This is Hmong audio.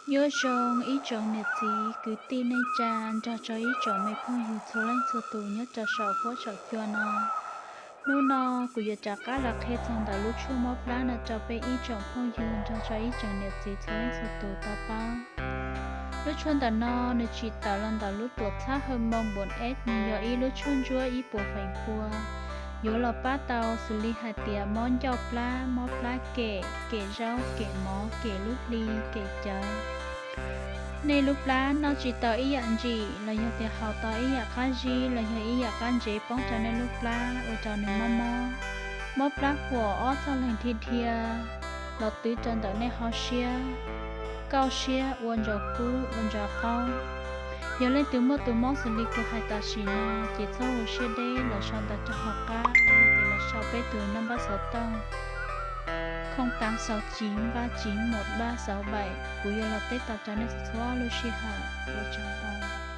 Nyob zoo ib tsoom niam txiv kwv tij neej tsa nrog rau ib tsoom me phooj ywg txhua leej txhua tus nyob rau saum huab saum cua no. Hnub no kuv yuav rov qab los qhia txog ntawm lub tshuaj mob plab no rau peb ib tsoom phooj ywg nrog rau ib tsoom niam txiv txhua leej txhua tus tau paub. Lub tshuaj ntawm no nws tsim tawm los ntawm lub tuam txhab hawj moo npum S, nws yog ib lub tshuaj ntsuab ib puas feem pua, yuav los pab tau xws li hais tias mob ncauj plab, mob plab kem, kem zaub, kem mov, kem lub hli, kem cawv. Nej lub plab noj tsis tau ib yam ntsim los yog tias haus tau ib yam qab zib los yog ib yam qab ntsev poob rau nej lub plab ua rau nws mob mob, mob plab huam ob txog leeg dhia dhia los twb rau ntawm nej hauv siab, kauj siab, ua ntsaus kub, ua ntsaus qaub. Yog leej twg muaj tus mob xws li kuv hais tam sim no ces txhob ua siab deb los sau ntawv rau hauv qab los yog tias los sau peb tus naj npab xov tooj không tám sáu chín ba chín một ba sáu bảy, kuv yuav los teb tau rau nej txhua txhua lub sij hawm. Ua tsaug ntau.